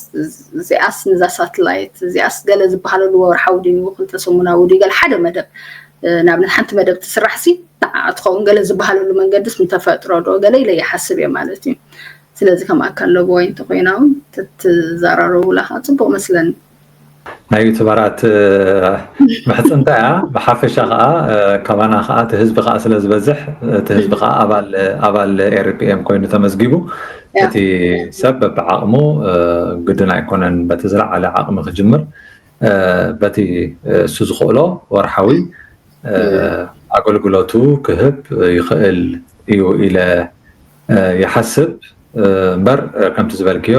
እዚኣስ ንዛ ሳትላይት እዚኣስ ገለ ዝበሃለሉ ወርሓዊ ድዩ ክልተ ሰሙናዊ ድዩ ገለ ሓደ መደብ ንኣብነት ሓንቲ መደብ ትስራሕ ሲ ንዓ ትኸውን ገለ ዝበሃለሉ መንገድስ ምተፈጥሮ ዶ ገለ ኢለ ይሓስብ እየ ማለት እዩ። ስለዚ ከም ኣካል ሎቦ ወይ እንተኮይና እውን ትትዘራረቡላ ከዓ ፅቡቅ መስለኒ። ናይ ዩቱበራት ምሕፅንታ እያ። ብሓፈሻ ከዓ ካባና ከዓ እቲ ህዝቢ ከዓ ስለ ዝበዝሕ እቲ ህዝቢ ከዓ ኣባል ኣባል ኤርፒኤም ኮይኑ ተመዝጊቡ እቲ ሰብ በብዓቕሙ ግድን ኣይኮነን በቲ ዝለዓለ ዓቕሚ ክጅምር በቲ እሱ ዝኽእሎ ወርሓዊ ኣገልግሎቱ ክህብ ይኽእል እዩ ኢለ ይሓስብ። እምበር ከምቲ ዝበልክዮ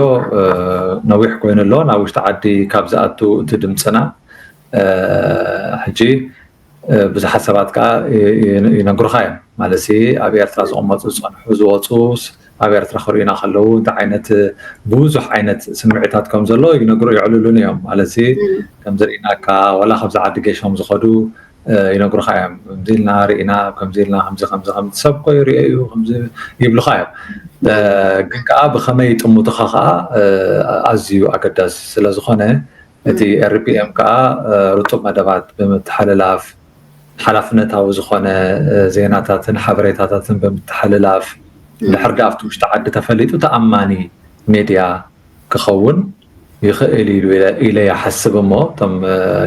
ነዊሕ ኮይኑ ኣሎ ናብ ውሽጢ ዓዲ ካብ ዝኣቱ እቲ ድምፅና ሕጂ ብዙሓት ሰባት ከዓ ይነግሩካ እዮም ማለት ኣብ ኤርትራ ዝቕመጡ ዝፀንሑ ዝወፁ ኣብ ኤርትራ ክርእዩና ከለዉ እንታይ ዓይነት ብዙሕ ዓይነት ስምዒታት ከም ዘሎ ይነግሩ የዕልሉን እዮም ማለት ከምዚ ርኢናካ ዋላ ካብዚ ዓዲ ገሾም ዝኸዱ ይነግሩኻ እዮም። ከምዚ ኢልና ርኢና፣ ከምዚ ኢልና፣ ከምዚ ከምዚ ከምዚ ሰብ እኮ ይርኦ እዩ፣ ከምዚ ይብሉኻ እዮም። ግን ከዓ ብኸመይ ይጥምቱኻ ከዓ ኣዝዩ ኣገዳሲ ስለ ዝኾነ እቲ ኤርፒኤም ከዓ ርጡብ መደባት ብምትሕልላፍ ሓላፍነታዊ ዝኾነ ዜናታትን ሓበሬታታትን ብምትሕልላፍ ድሕር ዳኣ ኣብቲ ውሽጢ ዓዲ ተፈሊጡ ተኣማኒ ሜድያ ክኸውን ይኽእል ኢሉ ኢለ ይሓስብ እሞ እቶም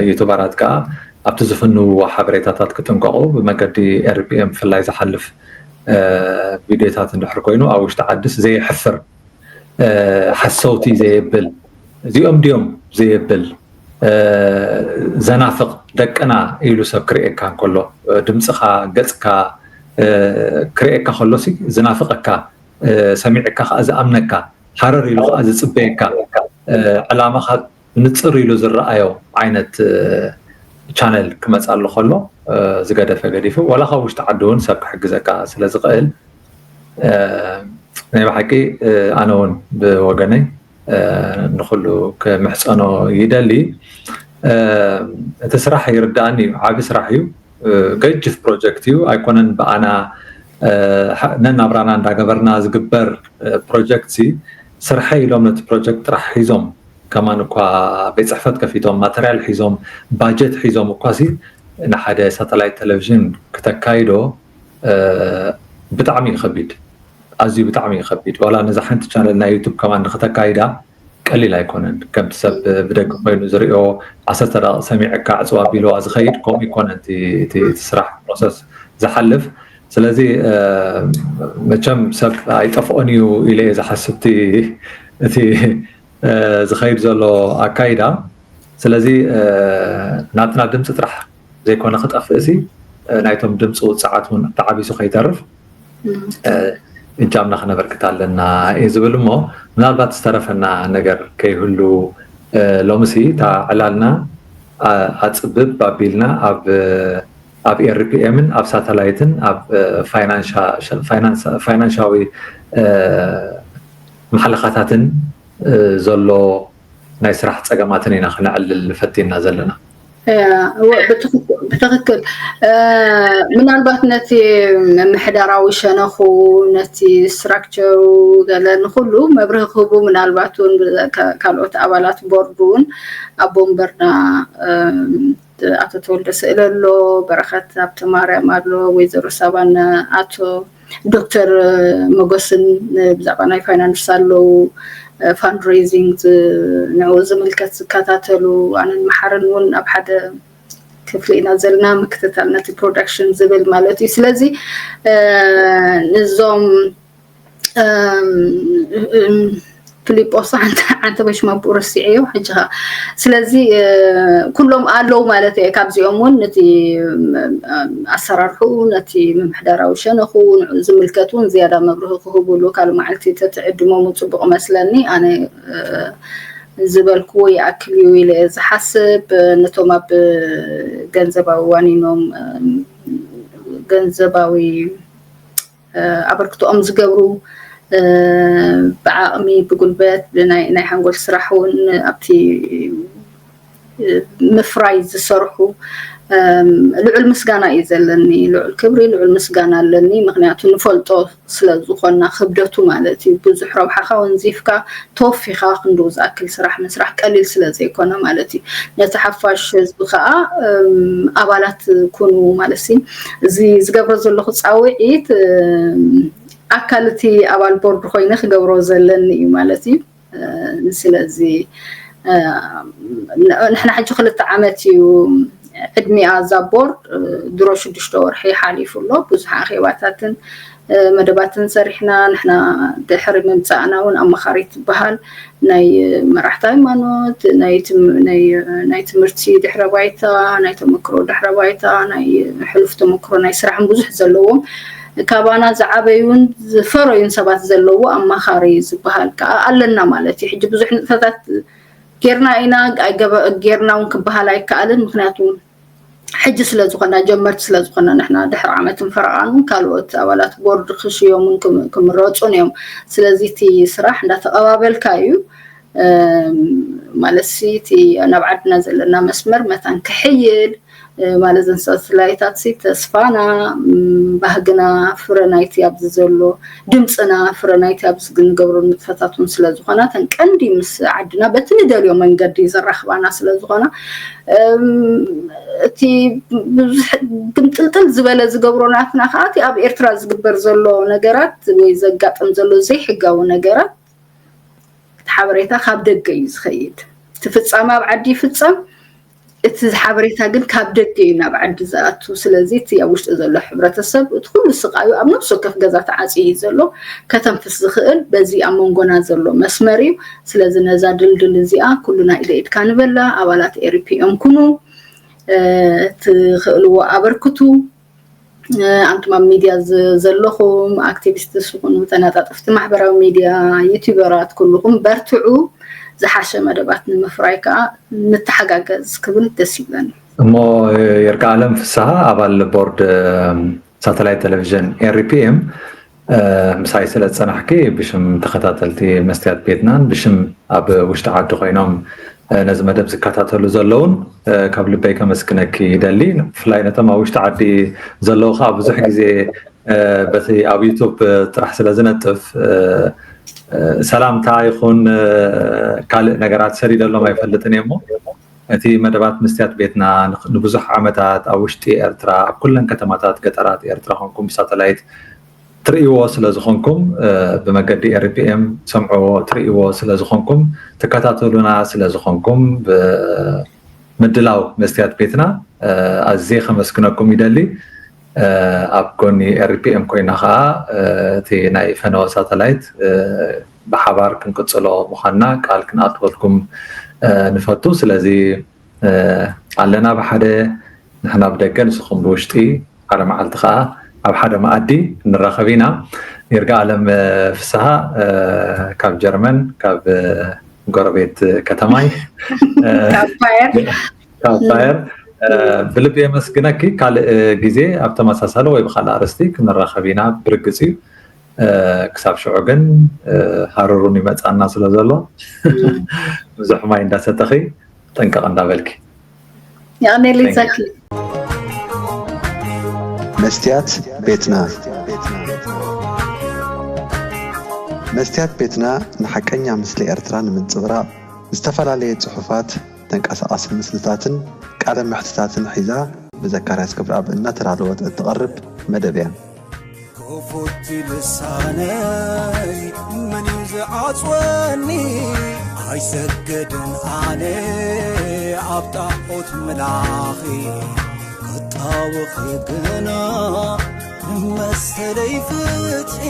ዩቱበራት ከዓ ኣብቲ ዝፍንውዎ ሓበሬታታት ክጥንቀቑ ብመገዲ ኤርፒኤም ብፍላይ ዝሓልፍ ቪድዮታት እንድሕር ኮይኑ ኣብ ውሽጢ ዓድስ ዘየሕፍር ሓሰውቲ ዘየብል እዚኦም ድዮም ዘየብል ዘናፍቕ ደቅና ኢሉ ሰብ ክርእየካ እንከሎ ድምፅኻ ገፅካ ክርእየካ ከሎሲ ዝናፍቐካ ሰሚዕካ ከዓ ዝኣምነካ ሃረር ኢሉ ከዓ ዝፅበየካ ዕላማኻ ንፅር ኢሉ ዝረኣዮ ዓይነት ቻነል ክመፅኣሉ ከሎ ዝገደፈ ገዲፉ ዋላ ካብ ውሽጢ ዓዲ እውን ሰብ ክሕግዘካ ስለ ዝኽእል ናይ ብሓቂ ኣነ እውን ብወገነይ ንኩሉ ክምሕፀኖ ይደሊ። እቲ ስራሕ ይርዳእኒ እዩ፣ ዓቢ ስራሕ እዩ፣ ገጅፍ ፕሮጀክት እዩ። ኣይኮነን ብኣና ነናብራና እንዳገበርና ዝግበር ፕሮጀክት ሲ ስርሐይ ኢሎም ነቲ ፕሮጀክት ጥራሕ ሒዞም ከማን እኳ ቤት ፅሕፈት ከፊቶም ማተርያል ሒዞም ባጀት ሒዞም እኳ ሲ ንሓደ ሳተላይት ቴሌቪዥን ክተካይዶ ብጣዕሚ እዩ ከቢድ፣ ኣዝዩ ብጣዕሚ እዩ ከቢድ። ዋላ ነዛ ሓንቲ ቻነል ናይ ዩቱብ ከማን ንክተካይዳ ቀሊል ኣይኮነን። ከምቲ ሰብ ብደገ ኮይኑ ዝሪኦ ዓሰርተ ደቂቕ ሰሚዐካ ዕፅዋ ቢልዋ ዝኸይድ ከምኡ ይኮነን እቲ ስራሕ ፕሮሰስ ዝሓልፍ። ስለዚ መቸም ሰብ ኣይጠፍኦን እዩ ኢለ እየ ዝሓስብ እቲ ዝኸይድ ዘሎ ኣካይዳ። ስለዚ ናትና ድምፂ ጥራሕ ዘይኮነ ክጠፍእ ሲ ናይቶም ድምፂ ውፅዓት እውን ተዓቢሱ ከይተርፍ እጃምና ክነበርክት ኣለና እየ ዝብል እሞ ምናልባት ዝተረፈና ነገር ከይህሉ ሎምሲ እታ ዕላልና ኣፅብብ ኣቢልና ኣብ ኣብ ኤርፒኤምን ኣብ ሳተላይትን ኣብ ፋይናንሻዊ መሓለኻታትን ዘሎ ናይ ስራሕ ፀገማትን ኢና ክነዕልል ፈቲና ዘለና። ብትክክል ምናልባት ነቲ ምምሕዳራዊ ሸነኹ ነቲ ስትራክቸሩ ገለ ንኩሉ መብርሂ ክህቡ ምናልባት እውን ካልኦት ኣባላት ቦርድ እውን ኣቦ ወንበርና ኣቶ ተወልደ ስእለ ኣሎ፣ በረኸት ሃብተማርያም ኣሎ፣ ወይዘሮ ሳባን ኣቶ ዶክተር መጎስን ብዛዕባ ናይ ፋይናንስ ኣለዉ። fundraising ንኡ ዝምልከት ዝከታተሉ ኣነን መሓርን እውን ኣብ ሓደ ክፍሊ ኢና ዘለና ምክትታል ነቲ production ዝብል ማለት እዩ። ስለዚ ንዞም ፊሊጶስ ዓንተ በሽማቡ ረሲዐዮ ሕጂ ኸ ስለዚ ኩሎም ኣለዉ ማለት እየ። ካብዚኦም እውን ነቲ ኣሰራርሑ ነቲ ምምሕዳራዊ ሸነኹ ዝምልከት እውን ዝያዳ መብርሂ ክህቡሉ ካልእ መዓልቲ ተትዕድሞም ጽቡቕ መስለኒ። ኣነ ዝበልክዎ ይኣክል እዩ ኢለ ዝሓስብ ነቶም ኣብ ገንዘባዊ ዋኒኖም ገንዘባዊ ኣበርክቶኦም ዝገብሩ ብዓቕሚ ብጉልበት ናይ ሓንጎል ስራሕ እውን ኣብቲ ምፍራይ ዝሰርሑ ልዑል ምስጋና እዩ ዘለኒ። ልዑል ክብሪ ልዑል ምስጋና ኣለኒ። ምክንያቱ ንፈልጦ ስለ ዝኾና ክብደቱ ማለት እዩ። ብዙሕ ረብሓኻ ወንዚፍካ ተወፊኻ ክንድኡ ዝኣክል ስራሕ ምስራሕ ቀሊል ስለ ዘይኮነ ማለት እዩ። ነቲ ሓፋሽ ህዝቢ ከዓ ኣባላት ኩኑ ማለት ሲ እዚ ዝገብሮ ዘለኹ ፃውዒት ኣካል እቲ ኣባል ቦርድ ኮይነ ክገብሮ ዘለኒ እዩ ማለት እዩ። ስለዚ ንሕና ሕጂ ክልተ ዓመት እዩ ዕድሚኣ እዛ ቦርድ። ድሮ ሽዱሽተ ወርሒ ሓሊፉ ኣሎ። ብዙሕ ኣኼባታትን መደባትን ሰሪሕና ንሕና ድሕሪ ምምፃእና እውን ኣማኻሪ ትበሃል ናይ መራሕቲ ሃይማኖት ናይ ትምህርቲ ድሕረ ባይታ ናይ ተመክሮ ድሕረ ባይታ ናይ ሕሉፍ ተመክሮ ናይ ስራሕን ብዙሕ ዘለዎም ካባና ዝዓበዩን ዝፈረዩን ሰባት ዘለዎ ኣማኻሪ ዝበሃል ከዓ ኣለና ማለት እዩ። ሕጂ ብዙሕ ንጥፈታት ጌርና ኢና ጌርና እውን ክበሃል ኣይከኣልን። ምክንያቱ ሕጂ ስለ ዝኾና ጀመርቲ ስለ ዝኾና ንሕና ድሕሪ ዓመትን ፈረቓን ካልኦት ኣባላት ቦርድ ክሽዮሙን ክምረፁን እዮም። ስለዚ እቲ ስራሕ እንዳተቐባበልካ እዩ ማለት ሲ እቲ ናብ ዓድና ዘለና መስመር መታን ክሕይል ማለት እዘን ሳተላይታት ሲ ተስፋና ባህግና ፍረ ናይቲ ኣብዚ ዘሎ ድምፅና ፍረ ናይቲ ኣብዚ ንገብሮ ንጥፈታት እውን ስለ ዝኾና ተን ቀንዲ ምስ ዓድና በቲ ንደልዮ መንገዲ ዘራኽባና ስለ ዝኾና እቲ ብዙሕ ግምጥልጥል ዝበለ ዝገብሮ ናትና ከዓ እቲ ኣብ ኤርትራ ዝግበር ዘሎ ነገራት ወይ ዘጋጥም ዘሎ ዘይሕጋዊ ነገራት እቲ ሓበሬታ ካብ ደገ እዩ ዝኸይድ። እቲ ፍፃመ ኣብ ዓዲ ይፍፀም፣ እቲ ሓበሬታ ግን ካብ ደገ እዩ ናብ ዓዲ ዝኣቱ። ስለዚ እቲ ኣብ ውሽጢ ዘሎ ሕብረተሰብ እቲ ኩሉ ስቃዩ ኣብ ነፍሲ ወከፍ ገዛ ተዓፅዩ እዩ ዘሎ። ከተንፍስ ዝኽእል በዚ ኣብ መንጎና ዘሎ መስመር እዩ። ስለዚ ነዛ ድልድል እዚኣ ኩሉ ናይ ኢደ ኢድካ ንበላ ኣባላት ኤሪፒ እዮም ኩኑ ትኽእልዎ ኣበርክቱ። ኣንቱም ኣብ ሚድያ ዘለኹም ኣክቲቪስት ስኹኑ ተናጣጠፍቲ ማሕበራዊ ሚድያ ዩቲበራት ኩልኹም በርትዑ። ዝሓሸ መደባት ንምፍራይ ከዓ ንተሓጋገዝ ክብል ደስ ይብለኒ። እሞ የርቃ ኣለም ፍስሃ ኣባል ቦርድ ሳተላይት ቴሌቪዥን ኤሪፒኤም ምሳይ ስለ ዝፀናሕኪ ብሽም ተኸታተልቲ መስትያት ቤትናን ብሽም ኣብ ውሽጢ ዓዲ ኮይኖም ነዚ መደብ ዝከታተሉ ዘለውን ካብ ልበይ ከመስግነኪ ይደሊ። ብፍላይ ነቶም ኣብ ውሽጢ ዓዲ ዘለዉ ከዓ ብዙሕ ግዜ በቲ ኣብ ዩቱብ ጥራሕ ስለ ዝነጥፍ ሰላምታ ይኹን ካልእ ነገራት ሰዲደሎም ኣይፈልጥን እየ እሞ እቲ መደባት መስትያት ቤትና ንብዙሕ ዓመታት ኣብ ውሽጢ ኤርትራ ኣብ ኩለን ከተማታት ገጠራት ኤርትራ ኮንኩም ብሳተላይት ትርእይዎ ስለ ዝኾንኩም ብመገዲ ኤርፒኤም ትሰምዕዎ ትርእይዎ ስለ ዝኾንኩም ትከታተሉና ስለ ዝኾንኩም ብምድላው መስትያት ቤትና ኣዝየ ከመስግነኩም ይደሊ። ኣብ ጎኒ ኤርፒኤም ኮይና ከዓ እቲ ናይ ፈነወ ሳተላይት ብሓባር ክንቅፅሎ ምዃንና ቃል ክንኣትወልኩም ንፈቱ። ስለዚ ኣለና ብሓደ ንሕና ብደገ ንስኹም ብውሽጢ ሓደ መዓልቲ ከዓ ኣብ ሓደ መኣዲ ንራኸብ ኢና። ይርጋ ኣለም ፍስሃ ካብ ጀርመን ካብ ጎረቤት ከተማይ ካብ ባየር ብልቢ የመስግነኪ። ካልእ ግዜ ኣብ ተመሳሳሊ ወይ ብካልእ ኣርስቲ ክንራኸብ ኢና ብርግፅ እዩ። ክሳብ ሽዑ ግን ሃሩሩን ይመፃና ስለ ዘሎ ብዙሕ ማይ እንዳሰተኺ ጠንቀቕ እንዳበልኪ። የቐኔለይ ዛኪ። መስትያት ቤትና መስትያት ቤትና ንሓቀኛ ምስሊ ኤርትራ ንምንጽብራቕ ዝተፈላለየ ጽሑፋት፣ ተንቀሳቓሲ ምስልታትን ቃለ መሕትታትን ሒዛ ብዘካርያስ ክብረኣብ እናተዳለወት እትቐርብ መደብ እያ። ክፉት ልሳነይ እዩ ዝዓጽወኒ ኣይሰግድን ኣነ ኣብ ጣዖት ምላኺ ክጣወኺ ግና ንመሰለይ ፍትሒ